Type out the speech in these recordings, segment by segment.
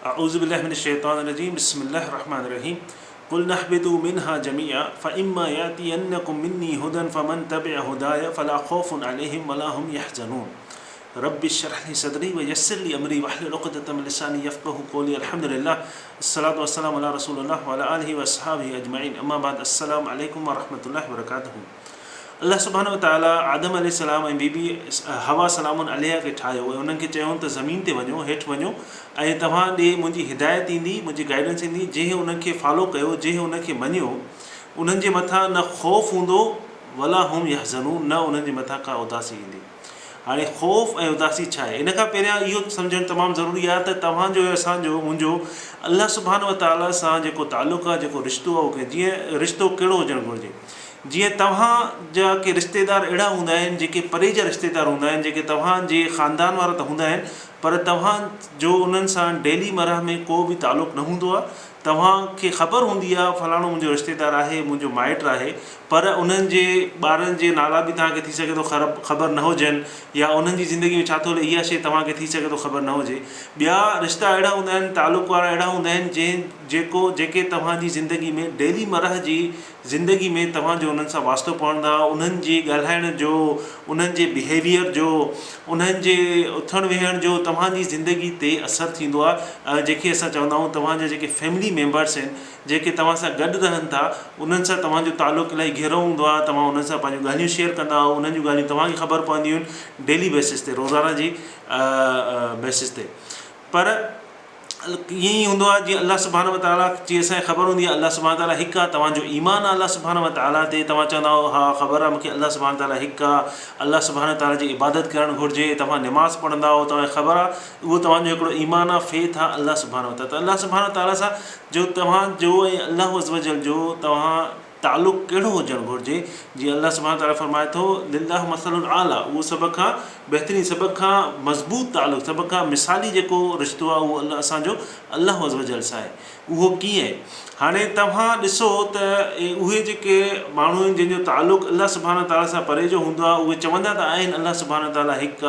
اعوذ بالله من الشيطان الرجيم بسم الله الرحمن الرحيم قلنا اهبطوا منها جميعا فاما ياتينڪم مني هدى فمن تبع هداي فلا خوف عليهم ولا هم يحزنون رب اشرح لي صدري ويسر لي امري واحلل عقدة من لساني يفقهوا قولي الحمد لله الصلاة والسلام على رسول الله وعلى آله واصحابه اجمعين اما بعد السلام عليڪم ورحمة الله وبرڪاته الله سبحانه وتعاليٰ آدم عليه السلام ۽ بي بي حوا سلام عليها کي ٺاهيو ۽ انهن کي چيائون ته زمين تي وڃو هيٺ وڃو ۽ توهان ڏي منهنجي هدايت ايندي منهنجي گائيڊنس ايندي جنهن انهن کي فالو ڪيو جنهن ان کي مڃيو انهن جي مٿان نه خوف هوندو ولا هم يحزنون نه انهن جي مٿان ڪا اداسي ايندي. هاڻي خوف ۽ اداسي ڇا آهي؟ ان کان پهريان اهو سمجهڻ تمام ضروري آهي ته توهان جو ۽ اسان جو منهنجو الله سبحانه وتعاليٰ سان جيڪو تعلق آهي جيڪو رشتو آهي اهو ڪيئن جيئن رشتو ڪهڙو هجڻ گهرجي جيئن توهان جا ڪي رشتيدار اهڙا هوندا آهن جيڪي پري جا رشتيدار هوندا آهن جيڪي توهان جي خاندان وارا ته هوندا آهن پر توهان جو انهن سان ڊيلي مرهه ۾ ڪو به تعلق نه هوندو آهي توهان کي خبر هوندي آهي فلاڻو منهنجو رشتيدار آهي منهنجو مائٽ آهي پر انهن جي ٻارن جي نالا به توهان کي ٿي سگهي ٿو خبر نه هجن يا انهن جي زندگي ۾ ڇا ٿو هلي اها شيء توهان کي ٿي سگهي ٿو خبر نه هجي. ٻيا رشتا اهڙا هوندا آهن تعلق وارا اهڙا هوندا آهن جنهن جيڪو جيڪي توهان جي زندگي ۾ ڊيلي مرهه جي زندگي ۾ توهان جو انهن سان واسطو پوندو آهي انهن جي ڳالهائڻ جو انهن جي بهيويئر جو انهن جي اٿڻ ويهڻ جو توهان جي زندگي تي اثر ٿيندو آهي ۽ جنهن کي اسان چوندا آهيون توهان جا جيڪي فيملي ميمبرس آهن جيڪي توهان سان گڏ رهن ٿا انهن سان توهان جو تعلق الاهي گهرو هوندو آهي توهان انهن سان پنهنجون ڳالهيون شيئر ڪندا آهيو انهن جون ڳالهيون توهان کي خبر پونديون آهن ڊيلي بيسس تي روزانه جي بيسس تي پر ائين ئي هوندو آهي جيئن الله سبحانه وتعاليٰ جي اسان کي خبر هوندي آهي الله سبحانه وتعاليٰ هڪ آهي توهان جو ايمان آهي الله سبحانه وتعاليٰ تي توهان چوندا آهيو ها خبر آهي مونکي الله سبحانه وتعاليٰ هڪ آهي الله سبحانه وتعاليٰ جي عبادت ڪرڻ گهرجي توهان نماز پڙهندا آهيو توهان کي خبر آهي اهو توهان جو هڪڙو ايمان آهي فيٿ آهي الله سبحانه وتعاليٰ ته الله سبحانه وتعاليٰ سان جو توهان جو ۽ الله عزّوجلّ جو توهان تعلق ڪهڙو هجڻ گهرجي جيئن الله سبحانه وتعاليٰ فرمائي ٿو لله مثل الاعليٰ اهو سڀ کان بهترين سڀ کان مضبوط تعلق سڀ کان مثالي جيڪو رشتو آهي اهو الله اسان جو الله عزّوجلّ سان آهي اهو ڪيئن؟ هاڻي توهان ڏسو ته اهي جيڪي ماڻهو آهن جن جو تعلق الله سبحانه وتعاليٰ سان پري جو هوندو آهي اهي چوندا ته آهن الله سبحانه وتعاليٰ هڪ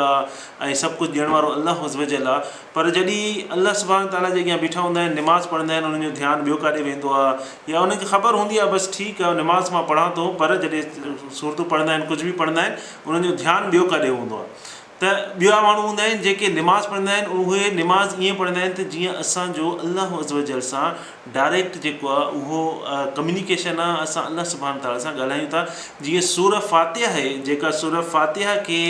آهي ۽ سڀ ڪجهه ڏيڻ وارو الله عزّوجلّ آهي پر جڏهن الله سبحانه وتعاليٰ جي اڳيان بيٺا هوندا آهن نماز پڙهندا آهن انهن جو ڌيان ٻيو ڪاڏي ويندو آهي يا انهن کي خبر هوندي آهي بس ٺيڪ آهي نماز مان پڙهان ٿو پر جڏهن سورتون پڙهندا آهن ڪجهه به پڙهندا آهن انهن جو ڌيان ٻيو ڪاڏي هوندو آهي ته ٻيا ماڻهو هوندا آهن جيڪي نماز پڙهندا آهن اهي نماز ائين پڙهندا آهن ته جيئن اسان جو الله عزوجل سان ڊائريڪٽ جيڪو آهي اهو ڪميونيڪيشن آهي اسان الله سبحانه تعالٰي سان ڳالهايون ٿا جيئن سورة فاتحه آهي جيڪا سورة فاتحه کي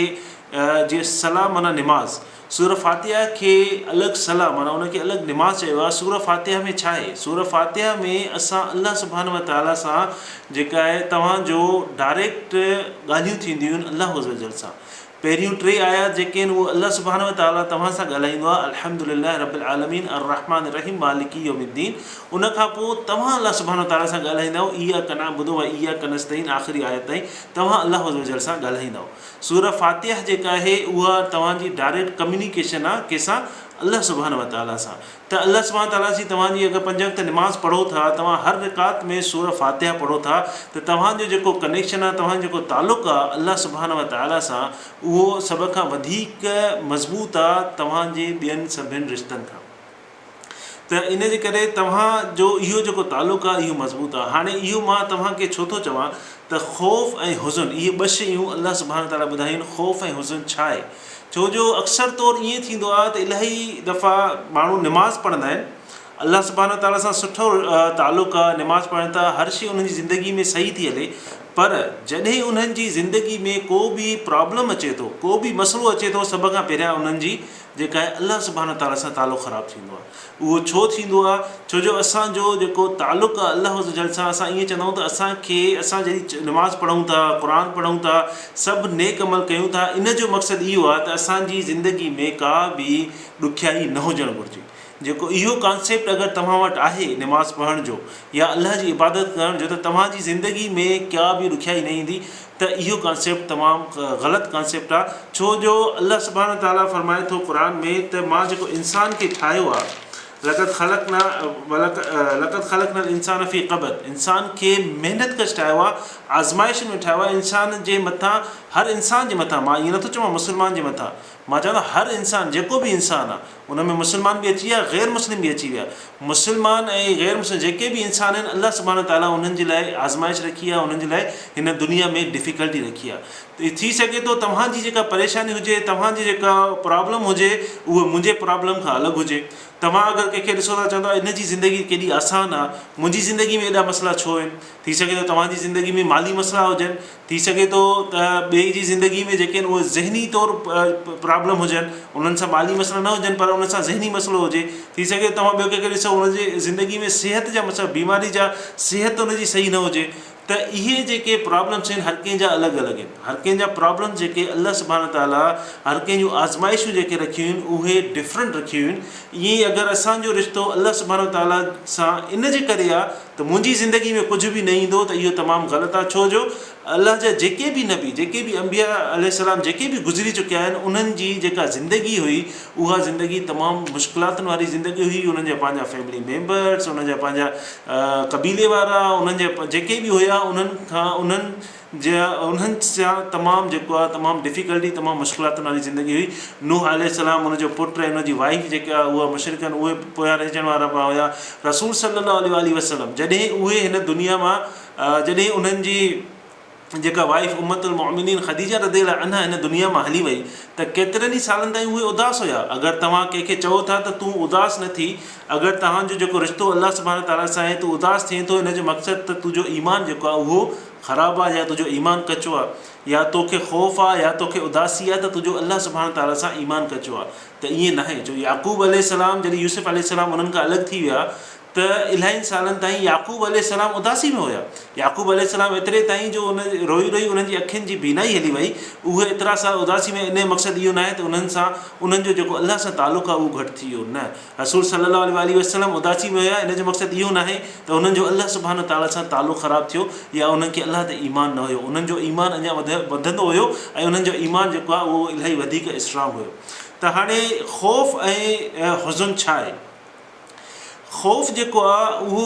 جيئن صلاح معنيٰ نماز سورة فاتحه کي الڳ صلاح معنيٰ ان کي الڳ نماز چيو آهي سورة فاتحه ۾ ڇا آهي سورة فاتحه ۾ اسان الله سبحانه وتعالٰي سان جيڪا آهي توهان جو ڊائريڪٽ ڳالهيون ٿينديون آهن الله عزوجل سان پهريون ٽي آيات جيڪي آهن اهو الله سبحانه وتعاليٰ توهان سان ڳالهائيندو آهي الحمد لله رب العالمين الرحمٰن الرحيم مالڪ يوم الدين ان کان پوء توهان الله سبحانه وتعاليٰ سان ڳالهائيندا آهيو اياڪ نعبد و اياڪ نستعين آخري آيت تائين توهان الله عزوجل سان ڳالهائيندا آهيو سوره فاتحه جيڪا آهي اها توهان جي ڊائريڪٽ ڪميونيڪيشن آهي ڪنهن سان الله سبحانه وتعاليٰ سان ته الله سبحانه وتعاليٰ جي توهان جي اگر پنج وقت نماز پڙهو ٿا توهان هر رڪعت ۾ سوره فاتحه پڙهو ٿا ته توهان جو جيڪو ڪنيڪشن آهي توهان جو جيڪو تعلق آهي الله سبحانه وتعاليٰ سان اهو سڀ کان وڌيڪ مضبوط آهي توهان جي ٻين سڀن رشتن کان ته ان جي ڪري توهان جو اهو جيڪو تعلق آهي اهو مضبوط آهي هاڻي اهو مان توهان کي ڇو ٿو چوان ته خوف ۽ حزن اهي ٻه شيون الله سبحانه وتعاليٰ ٻڌايون آهن خوف ۽ حزن ڇا آهي ڇو جو اڪثر طور ائين ٿيندو آهي ته الاهي دفعا ماڻهو نماز پڙهندا آهن الله سبحانه وتعاليٰ سان سٺو تعلق آهي نماز پڙهن ٿا هر شي انهن جي زندگي ۾ صحيح ٿي هلي پر جڏهن انهن جي زندگي ۾ ڪو به پرابلم اچي ٿو ڪو به مسئلو اچي ٿو سڀ کان پهريان انهن جي جيڪا آهي الله سبحانه وتعاليٰ سان تعلق خراب ٿيندو آهي اهو ڇو ٿيندو آهي؟ ڇو جو اسان جو جيڪو تعلق آهي الله عزّوجلّ سان اسان ائين چوندا آهيون ته اسان کي اسان جڏهن نماز پڙهون ٿا، قرآن پڙهون ٿا، سڀ نيڪ عمل ڪيون ٿا ان جو مقصد اهو آهي ته اسان جي زندگي ۾ ڪا به ڏکيائي نه هجڻ گهرجي. جيڪو اهو ڪانسيپٽ اگر توهان وٽ آهي نماز پڙهڻ جو يا الله جي عبادت ڪرڻ جو ته توهان جي زندگي ۾ ڪا به ڏکيائي نه ايندي ته اهو ڪانسيپٽ تمام غلط ڪانسيپٽ آ ڇو جو الله سبحانه وتعاليٰ فرمائي ٿو قرآن ۾ ته مان جيڪو انسان کي ٺاهيو آ لقد خلقنا لقد خلقنا الانسان في ڪبد انسان کي محنت ڪش ٺاهيو آ آزمائشن ۾ ٺاهيو آ انسان جي مٿان هر انسان جي مٿان مان ائين نٿو چوان مسلمان جي مٿان مان چوان ٿو هر انسان جيڪو به انسان آ ان ۾ مسلمان به اچي ويا غير مسلم به اچي ويا مسلمان ۽ غير مسلم جيڪي به انسان آهن الله سبحانه وتعاليٰ انهن جي لاء آزمائش رکي آ انهن جي لاء هن دنيا ۾ ڊفيڪلٽي رکي آ ته ٿي سگهي ٿو توهان جي جيڪا پريشاني هجي توهان جي جيڪا پرابلم هجي اهو منهنجي پرابلم کان الڳ هجي توهان اگر ڪنهن کي ڏسو ٿا چوندا ان جي زندگي ڪيڏي آسان آ منهنجي زندگي ۾ ايڏا مسئلا ڇو آهن ٿي سگهي ٿو توهان جي زندگي ۾ مالي مسئلا هجن، ٿي سگهي ٿو ته ٻئي جي زندگي ۾ جيڪي آهن اهي ذهني طور پرابلم هجن، انهن سان مالي مسئلا نه هجن پر انهن سان ذهني مسئلو هجي، ٿي سگهي ٿو توهان ٻيو ڪنهن کي ڏسو ان جي زندگي ۾ صحت جا مسئلا بيماري جا صحت ان جي صحيح نه هجي ته اهي جيڪي پرابلمس آهن هر ڪنهن جا الڳ الڳ آهن هر ڪنهن جا پرابلمس جيڪي الله سبحانه تعالٰي هر ڪنهن جون آزمائشون جيڪي رکيون آهن اهي ڊفرنٽ رکيون آهن ائين ئي اگر اسان جو رشتو الله سبحانه تعالٰي سان ان جي ڪري آهي ته منهنجي زندگي ۾ ڪجهه به نه ايندو ته اهو تمام غلط آهي ڇو جو الله جا جيڪي به نبي جيڪي به انبياء عليه السلام جيڪي به گذري چڪيا آهن انهن جي جيڪا زندگي هئي اها زندگي تمام مشڪلاتن واري زندگي هئي انهن جا پنهنجا فيملي ميمبرس انهن جا پنهنجا قبيلي وارا انهن جا جيڪي به هيا انهن کان انهن جا انهن سان تمام جيڪو آهي تمام ڊفيڪلٽي تمام مشڪلاتن واري زندگي هئي نوح عليه السلام ان جو پٽ ۽ ان جي وائيف جيڪا اها مشرڪن اهي پويان رهجڻ وارا به هيا رسول صلي الله عليه واٰله وسلم جڏهن اهي هن دنيا مان جڏهن انهن جي جيڪا وائيف امت المؤمنين خديجه رضي الله عنها هن دنيا مان هلي وئي ته ڪيترن ئي سالن تائين اهي اداس هيا اگر توهان ڪنهن کي چئو ٿا ته تون اداس نه ٿي اگر توهان جو جيڪو رشتو الله سبحانه تعالٰي سان آهي تون اداس ٿئين ٿو ان جو مقصد ته تنهنجو ايمان جيڪو آهي اهو خراب آ يا تنهنجو ايمان ڪچو آ يا توکي خوف آ يا توکي اداسي آ ته تنهنجو الله سبحانه تعالٰي سان ايمان ڪچو آ ته ائين ناهي جو يعقوب عليه السلام جڏهن يوسف عليه السلام انهن کان الڳ ٿي ويا ته الاهين سالن تائين يعقوب عليه السلام اداسي ۾ هيا يعقوب عليه السلام ايتري تائين جو ان روئي روئي انهن جي اکين جي بينائي هلي وئي اهي ايترا سال اداسي ۾ انهي مقصد اهو ناهي ته انهن سان انهن جو جيڪو الله سان تعلق آ اهو گهٽ ٿي ويو نه رسول صلي الله عليه واٰله وسلم اداسي ۾ هيا ان جو مقصد اهو ناهي ته انهن جو الله سبحانه وتعالي سان تعلق خراب ٿيو يا انهن کي الله تي ايمان نه هيو انهن جو ايمان اڃا وڌندو هيو ۽ انهن جو ايمان جيڪو آهي اهو الاهي وڌيڪ اسٽرانگ هيو ته هاڻي خوف ۽ حزن ڇا آهي؟ خوف جيڪو آهي اهو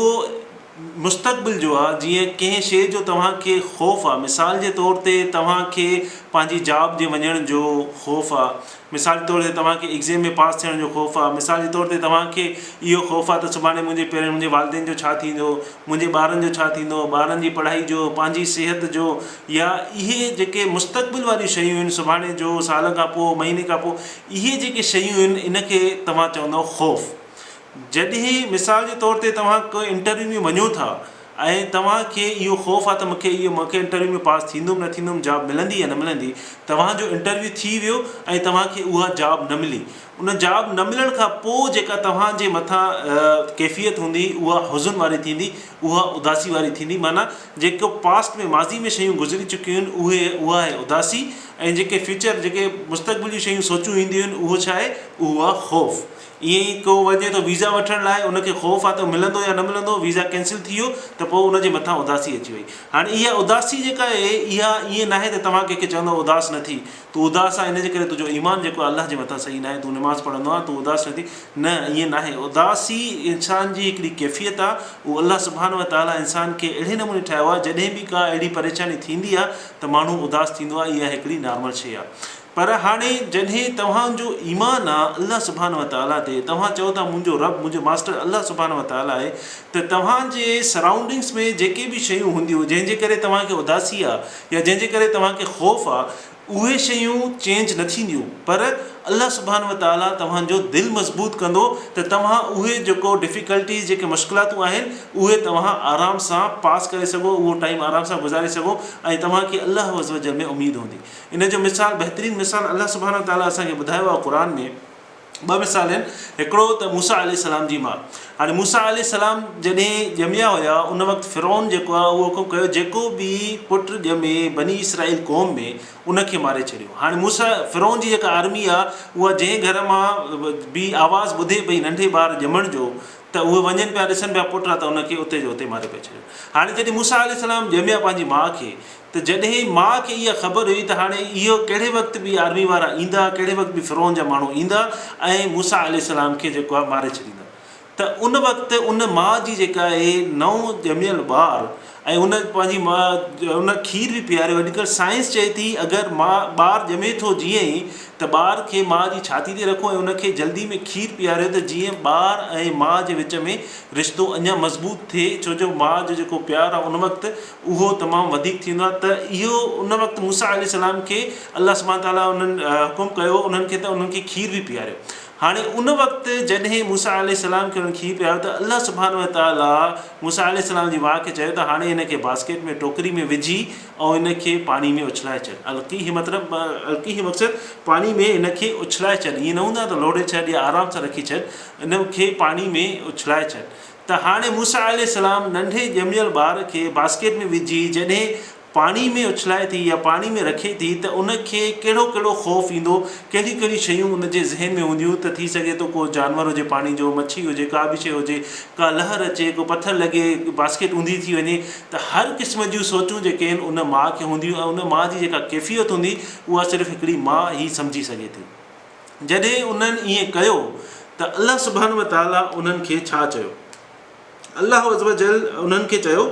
مستقبل جو آهي جيئن ڪنهن شيء جو توهان کي خوف آهي مثال جي طور تي توهان کي پنهنجي جاب جي وڃڻ جو خوف آهي مثال جي طور تي توهان کي ايگزيم ۾ پاس ٿيڻ جو خوف آهي مثال جي طور تي توهان کي اهو خوف آهي ته سڀاڻي منهنجي پيرنٽ منهنجي والدين جو ڇا ٿيندو منهنجي ٻارن جو ڇا ٿيندو ٻارن جي پڙهائي جو پنهنجي صحت جو يا اهي جيڪي مستقبل واريون شيون آهن سڀاڻي جو سال کان پوء مهيني کان پوء اهي جيڪي شيون آهن ان کي توهان چوندؤ خوف جڏهن مثال جي طور تي توهان ڪنهن انٽرويو ۾ وڃو ٿا ۽ توهان کي اهو خوف آهي ته مون کي اهو مون کي انٽرويو ۾ پاس ٿيندم نه ٿيندم جاب ملندي يا نه ملندي توهان جو انٽرويو ٿي ويو ۽ توهان کي اها جاب نه ملي ان جاب نه ملڻ کان پوء جيڪا توهان جي مٿان ڪيفيت هوندي اها حزن واري ٿيندي اها اداسي واري ٿيندي معنيٰ جيڪو پاسٽ ۾ ماضي ۾ شيون گذري چڪيون آهن اهي اها آهي اداسي ۽ جيڪي فيوچر جيڪي مستقبل جون شيون سوچون اينديون آهن اهو ڇا آهي اهو آهي خوف ائين ئي ڪو وڃي ٿو ويزا وٺڻ لاء ان کي خوف آ ته ملندو يا نه ملندو، ويزا ڪينسل ٿي ويو ته پوء ان جي مٿان اداسي اچي وئي. هاڻي اها اداسي جيڪا آهي اها ائين ناهي ته توهان ڪنهن کي چوندؤ اداس نه ٿي، تون اداس آهين ان جي ڪري تنهنجو ايمان جيڪو آهي الله جي مٿان صحيح ناهي، تون نماز پڙهندو آهين تون اداس نه ٿي، نه ائين ناهي، اداسي انسان جي هڪڙي ڪيفيت آ، اهو الله سبحانه وتعاليٰ انسان کي اهڙي نموني ٺاهيو آهي جڏهن به ڪا اهڙي پريشاني ٿيندي آ ته ماڻهو اداس ٿيندو آهي اها هڪڙي نارمل شيء آ. پر هاڻي جڏهن توهان جو ايمان آ الله سبحانه وتعاليٰ تي، توهان چئو ٿا منهنجو رب، منهنجو ماسٽر الله سبحانه وتعاليٰ آهي ته توهان جي سرائونڊنگس ۾ جيڪي به شيون هونديون جنهن جي ڪري توهان کي اداسي آ يا جنهن جي ڪري توهان کي خوف آ اهي شيون چينج نه ٿينديون پر الله سبحانه وتعاليٰ توهان جو دل مضبوط ڪندو ته توهان اهي جيڪو ڊفيڪلٽيز جيڪي مشڪلاتون آهن اهي توهان آرام سان پاس ڪري سگهو اهو ٽائيم آرام سان گذاري سگهو ۽ توهان کي الله عزوجل ۾ اميد هوندي. ان جو مثال بهترين مثال الله سبحانه وتعالي اسان کي ٻڌايو آهي قرآن ۾ ٻه مثال آهن هڪڙو ته موسيٰ عليه السلام جي ماء هاڻي موسيٰ عليه السلام جڏهن ڄميا هيا ان وقت فرعون جيڪو آهي اهو حڪم ڪيو جيڪو به پٽ ڄمي بني اسرائيل قوم ۾ ان کي ماري ڇڏيو هاڻي موسيٰ فرعون جي جيڪا آرمي آهي اها جنهن گهر مان به آواز ٻڌي پئي ننڍي ٻار ڄمڻ جو ته اهي وڃن پيا ڏسن پيا پٽ آ ته ان کي اتي جو اتي ماري پيا ڇڏين هاڻي جڏهن موسيٰ عليه السلام ڄميا پنهنجي ماء کي ته جڏهن ماء کي اها خبر هئي ته هاڻي اهو ڪهڙي وقت به آرمي وارا ايندا، ڪهڙي وقت به فرعون جا ماڻهو ايندا ۽ موسيٰ عليه السلام کي جيڪو آهي ماري ڇڏيندا. ته ان وقت ان ماء جي جيڪا آهي نئون ڄميل ٻار ۽ ان پنهنجي ماء ان کير به پياريو اڄڪلهه سائنس چئي ٿي اگر ماء ٻار ڄمي ٿو جيئن ئي ته ٻار کي ماء جي ڇاتي تي رکو ۽ ان کي جلدي ۾ کير پياريو ته جيئن ٻار ۽ ماء جي وچ ۾ رشتو اڃا مضبوط ٿئي ڇو جو ماء جو جيڪو پيار آهي ان وقت اهو تمام وڌيڪ ٿيندو آهي ته اهو ان وقت موسيٰ عليه السلام کي الله سبحانه تعالٰي انهن حڪم ڪيو انهن کي ته انهن کي کير به پياريو هاڻي ان وقت جڏهن موسيٰ عليه السلام کي انهن کير پياريو ته الله سبحانه وتعاليٰ موسيٰ عليه السلام جي ماء کي چيو ته هاڻي هن کي باسڪيٽ ۾ ٽوڪري ۾ وجهي ۽ هن کي پاڻي ۾ اڇلائي ڇڏ. القيه مطلب القيه مقصد پاڻي ۾ هن کي اڇلائي ڇڏ ائين نه هوندو آهي ته لوڙهي ڇڏ يا آرام سان رکي ڇڏ ان کي پاڻي ۾ اڇلائي ڇڏ ته هاڻي موسيٰ عليه السلام ننڍي ڄميل ٻار کي باسڪيٽ ۾ وجهي جڏهن پاڻي ۾ اڇلائي ٿي يا پاڻي ۾ رکي ٿي ته ان کي ڪهڙو ڪهڙو خوف ايندو، ڪهڙيون ڪهڙيون شيون ان جي ذهن ۾ هونديون ته ٿي سگهي ٿو ڪو جانور هجي پاڻي جو، مڇي هجي، ڪا به شيء هجي، ڪا لهر اچي، ڪو پٿر لڳي، باسڪيٽ اونڌي ٿي وڃي ته هر قسم جون سوچون جيڪي آهن ان ماء کي هونديون ۽ ان ماء جي جيڪا ڪيفيت هوندي اها صرف هڪڙي ماء ئي سمجهي سگهي ٿي. جڏهن انهن ائين ڪيو ته الله سبحانه وتعاليٰ انهن کي ڇا چيو؟ الله عزوجل انهن کي چيو،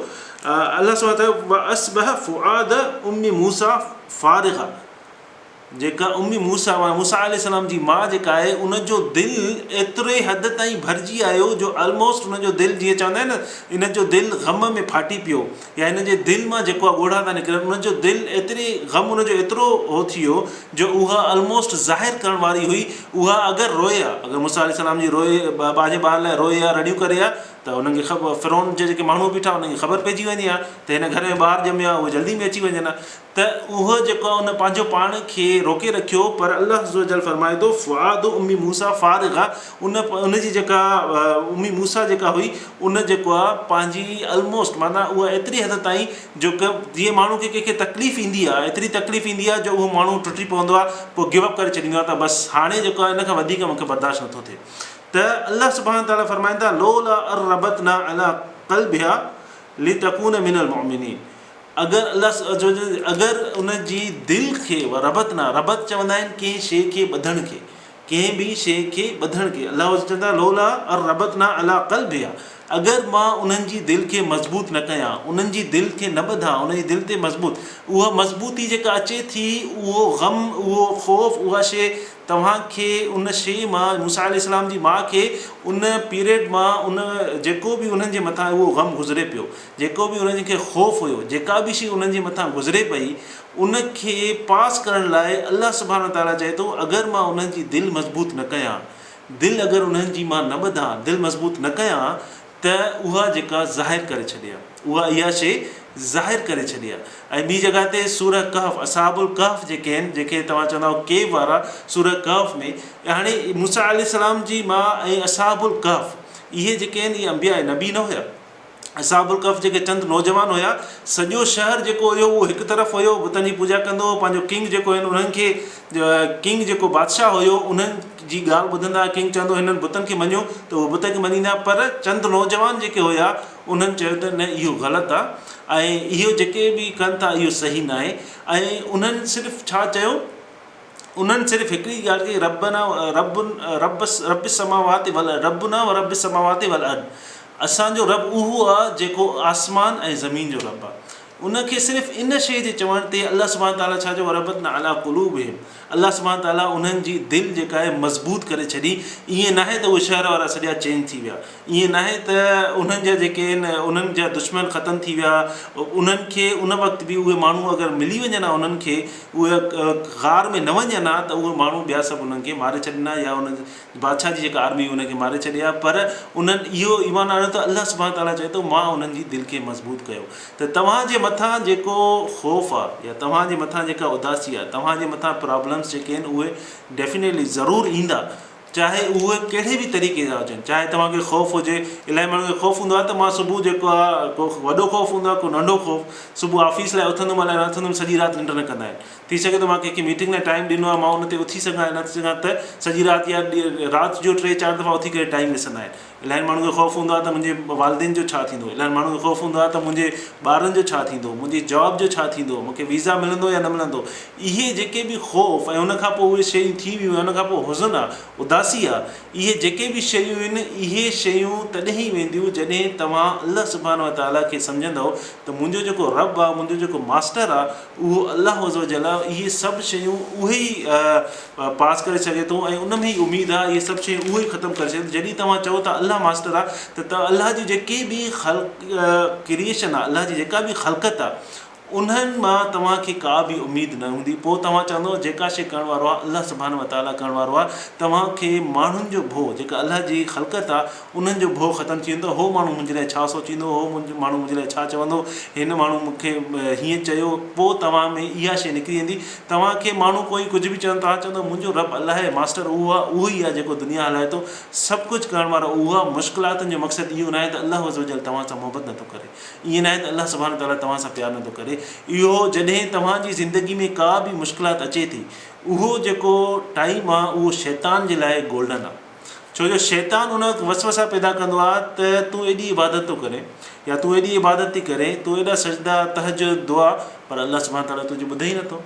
الله سبحانه وتعالي واصبح فؤاد ام موسيٰ فارغا جيڪا ام موسيٰ معنيٰ موسيٰ عليه السلام جي ماء جيڪا آهي ان جو دل ايتري حد تائين ڀرجي آيو جو آلموسٽ ان جو دل جيئن چوندا آهن نه ان جو دل غم ۾ ڦاٽي پيو يا هن جي دل مان جيڪو آهي ڳوڙها ٿا نڪرن ان جو دل ايتري غم ان جو ايترو هو ٿي ويو جو اها آلموسٽ ظاهر ڪرڻ واري هئي اها اگر روئي ها اگر موسيٰ عليه السلام جي روئي پنهنجي ٻار لاء روئي ها رڙيون ڪري ها ته انهن کي خبر فرعون جا جيڪي ماڻهو بيٺا انهن کي خبر پئجي وڃي ها ته هن گهر ۾ ٻار ڄميو آهي اهي جلدي ۾ اچي وڃن ها ته اهو جيڪو آهي ان پنهنجو پاڻ کي روڪي رکيو پر الله عزوجل فرمائي ٿو فؤاد ام موسيٰ فارغه ان ان جي جيڪا ام موسيٰ جيڪا هئي ان جيڪو آهي پنهنجي الموسٽ معنيٰ اها ايتري حد تائين جو جيئن ماڻهو کي ڪنهن کي تڪليف ايندي آهي ايتري تڪليف ايندي آهي جو اهو ماڻهو ٽٽي پوندو آهي پوء گيو اپ ڪري ڇڏيندو آهي ته بس هاڻي جيڪو آهي ان کان وڌيڪ مون کي برداشت نٿو ٿئي ته الله سبحانه تعالٰي فرمائن ٿا لولا اربطنا علي قلبها لتڪون من المؤمنين اگر الله اگر ان جي دل کي ربطنا ربط چوندا آهن ڪنهن شيء کي ٻڌڻ کي ڪنهن به شيء کي ٻڌڻ کي الله عزّ چون ٿا لولا ان ربطنا علي قلبها اگر مان انهن جي دل کي مضبوط نه ڪيان، انهن جي دل کي نه ٻڌان، انهن جي دل تي مضبوط اها مضبوطي جيڪا اچي ٿي اهو غم اهو خوف اها شيء توهان کي ان شيء مان موسيٰ عليه السلام جي ماء کي ان پيريڊ مان ان جيڪو به انهن جي مٿان اهو غم گذري پيو جيڪو به انهن کي خوف هيو جيڪا به شيء انهن جي مٿان گذري پئي ان کي پاس ڪرڻ لاء الله سبحانه وتعاليٰ چئي ٿو اگر مان انهن جي دل مضبوط نه ڪيان، دل اگر انهن جي مان نه ٻڌان، دل مضبوط نه ڪيان ته اها جيڪا ظاهر ڪري ڇڏي ها، اها اها شيء ظاهر ڪري ڇڏي ها. ۽ ٻي جڳهه تي سوره ڪهف، اصحاب الڪهف جيڪي آهن، جنهن کي توهان چوندا آهيو ڪيو وارا، سوره ڪهف ۾ هاڻي موسيٰ عليه السلام جي ماء ۽ اصحاب الڪهف اهي جيڪي آهن اهي انبياء نبي نه هيا. اصحاب الڪهف جيڪي چند نوجوان هيا، سڄو شهر جيڪو هيو اهو هڪ طرف هيو، بتن جي پوڄا ڪندو هو، پنهنجو ڪنگ جيڪو هين انهن کي ڪنگ جيڪو بادشاهه هيو انهن جي ڳالهه ٻڌندا، ڪنگ چوندو هنن بتن کي مڃو ته اهي بت کي مڃيندا پر چند نوجوان جيڪي هيا انهن چيو ته نه اهو غلط آ ۽ اهو جيڪي به ڪن ٿا اهو صحيح ناهي ۽ انهن صرف ڇا چيو انهن صرف هڪڙي ڳالهه ڪئي ربنا رب رب رب السماوات والارض ربنا ورب السماوات والارض اسان جو رب اهو آ جيڪو آسمان ۽ زمين جو رب آ. ان کي صرف ان شيء جي چوڻ تي الله سبحانه تعاليٰ ڇا چيو وربطنا علي قلوبهم الله سبحانه تعاليٰ انهن جي دل جيڪا آهي مضبوط ڪري ڇڏي ائين ناهي ته اهي شهر وارا سڄا چينج ٿي ويا ائين ناهي ته انهن جا جيڪي آهن انهن جا دشمن ختم ٿي ويا انهن کي ان وقت به اهي ماڻهو اگر ملي وڃن ها انهن کي اهي غار ۾ نه وڃن ها ته اهي ماڻهو ٻيا سڀ انهن کي ماري ڇڏين ها يا انهن بادشاهه جي جيڪا آرمي هئي ان کي ماري ڇڏي ها پر انهن اهو ايمان آڻيو ته الله سبحانه تعاليٰ چئي ٿو مان انهن جي دل کي مضبوط ڪيو ته توهان جي مٿان جيڪو خوف آ يا توهان جي مٿان جيڪا اداسي آ توهان جي مٿان پرابلمس جيڪي آهن اهي ڊيفينيٽلي ضرور ايندا چاهي اهي ڪهڙي به طريقي جا هجن چاهي توهان کي خوف هجي الاهي ماڻهن کي خوف هوندو آهي ته مان صبح جيڪو آ ڪو وڏو خوف هوندو آهي ڪو ننڍو خوف صبح آفيس لاء اٿندم الائي نه اٿندم سڄي رات ننڊ نه ڪندا آهن ٿي سگهي ٿو مان ڪنهن کي ميٽنگ لاء ٽائيم ڏنو آهي مان ان تي اٿي سگهان يا نه اٿي سگهان ته سڄي رات يا رات جو ٽي چار دفعا اٿي ڪري ٽائيم ڏسندا آهن. الاهين ماڻهن کي خوف هوندو آهي ته منهنجي والدين جو ڇا ٿيندو، الاهين ماڻهن کي خوف هوندو آهي ته منهنجي ٻارن جو ڇا ٿيندو، منهنجي جاب جو ڇا ٿيندو، مون کي ويزا ملندو يا نه ملندو. اهي جيڪي به خوف ۽ ان کان پوء اهي شيون ٿي ويون ۽ ان کان پوء حزن آهي، اداسي. اداسي آ، اهي جيڪي به شيون آهن، اهي شيون تڏهن ئي وينديون جڏهن توهان الله سبحانه وتعاليٰ کي سمجهندؤ ته منهنجو جيڪو رب آ، منهنجو جيڪو ماسٽر آ، اهو الله عزوجل آ، اهي سڀ شيون اهي ئي پاس ڪري سگهي ٿو ۽ ان ۾ ئي اميد آ، اهي سڀ شيون اهو ئي ختم ڪري سگهي ٿو. جڏهن توهان چئو ٿا الله ماسٽر آ ته الله جي جيڪي به خلق، Creation، آ، الله جي جيڪا به خلقت آ، انهن مان توهان کي ڪا به اميد نه هوندي، پوء توهان چوندؤ، جيڪا شيء ڪرڻ وارو آهي، الله سبحانه وتعاليٰ ڪرڻ وارو آهي، توهان کي ماڻهن جو ڀؤ، جيڪا الله جي خلقت آهي، انهن جو ڀؤ ختم ٿي ويندو، هو ماڻهو منهنجي لاء ڇا سوچيندو، هو ماڻهو منهنجي لاء ڇا چوندو، هن ماڻهو مون کي هيئن چيو، پوء توهان ۾ اها شيء نڪري ويندي، توهان کي ماڻهو ڪوئي ڪجهه به چوندو، توهان چوندؤ، منهنجو رب الله آهي، ماسٽر اهو آهي، اهو ئي آهي جيڪو دنيا هلائي ٿو، سڀ ڪجهه ڪرڻ وارو اهو آهي، مشڪلاتن جو مقصد اهو ناهي ته الله عزّوجلّ توهان سان محبت نٿو ڪري. ائين ناهي ته الله سبحانه وتعاليٰ توهان سان پيار نٿو ڪري. اهو جڏهن توهان جي زندگي ۾ ڪا به مشڪلات اچي ٿي اهو جيڪو ٽائيم آ اهو شيطان جي لاء گولڊن آ. ڇو جو شيطان ان وقت وسوسا پيدا ڪندو آ ته تون ايڏي عبادت ٿو ڪرين يا تون ايڏي عبادت ٿي ڪرين تون ايڏا سجدا تهجد دعا پر الله سبحانه وتعاليٰ تنهنجي ٻڌي ئي نٿو.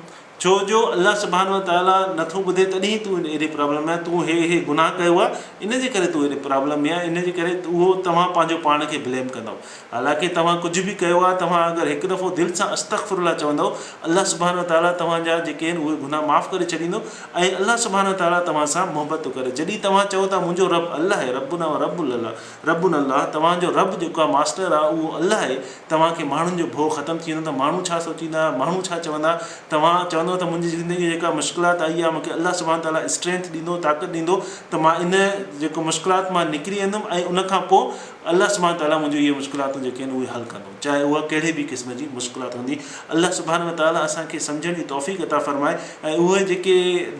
ڇو جو الله سبحانه وتعاليٰ نٿو ٻڌي تڏهن تون ايڏي پرابلم ۾ آهين، تون هي هي گناهه ڪيو آهي ان جي ڪري تون ايڏي پرابلم ۾ آهين، ان جي ڪري اهو توهان پنهنجو پاڻ کي بليم ڪندؤ. حالانڪه توهان ڪجهه به ڪيو آهي توهان اگر هڪ دفعو دل سان استغفر الله چوندؤ الله سبحانه وتعاليٰ توهان جا جيڪي آهن اهي گناهه معاف ڪري ڇڏيندو ۽ الله سبحانه وتعاليٰ توهان سان محبت ٿو ڪري. جڏهن توهان چئو ٿا منهنجو رب الله آهي ربنا و رب الله ربنا الله توهان جو رب جيڪو آهي ماسٽر آهي اهو الله آهي توهان کي ماڻهن جو ڀؤ ختم ٿي ويندو ته ماڻهو ڇا سوچيندا، ماڻهو ڇا چوندا، توهان چوندؤ ته منهنجي زندگي ۾ جيڪا مشڪلات آئي آهي مون کي الله سبحانه وتعاليٰ اسٽرينٿ ڏيندو، طاقت ڏيندو ته مان ان جيڪو مشڪلات مان نڪري ويندم ۽ ان کان پوء الله سبحانه وتعاليٰ منهنجون اهي مشڪلاتون جيڪي آهن اهي حل ڪندو چاهي اها ڪهڙي به قسم جي مشڪلات هوندي. الله سبحانه وتعاليٰ اسان کي سمجهڻ جي توفيق عطا فرمائي ۽ اهي جيڪي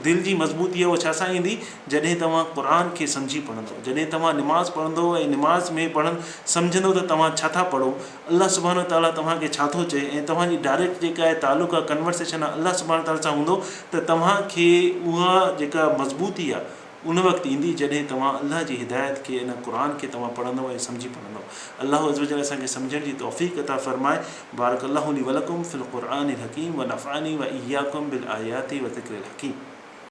دل جي مضبوطي آهي اها ڇا سان ايندي؟ جڏهن توهان قرآن کي سمجهي پڙهندؤ، جڏهن توهان نماز پڙهندؤ ۽ نماز ۾ پڙهڻ سمجهندؤ ته توهان ڇا ٿا پڙهو، الله سبحانه وتعاليٰ توهان کي ڇا ٿو چئي ۽ توهان جي ڊائريڪٽ جيڪا آهي تعلق آهي ڪنورسيشن آهي الله سبحانه وتعاليٰ سان هوندو ته توهان کي اها جيڪا مضبوطي آهي ان وقت ايندي جڏهن توهان الله جي هدايت کي ان قرآن کي توهان پڙهندؤ ۽ سمجهي پڙهندؤ. الله عزوجل اسان کي سمجهڻ جي توفيق عطا فرمائي. بارڪ الله لي ولڪم في القرآن الحڪيم ونفعني واياڪم بالآيات وذڪر الحڪيم.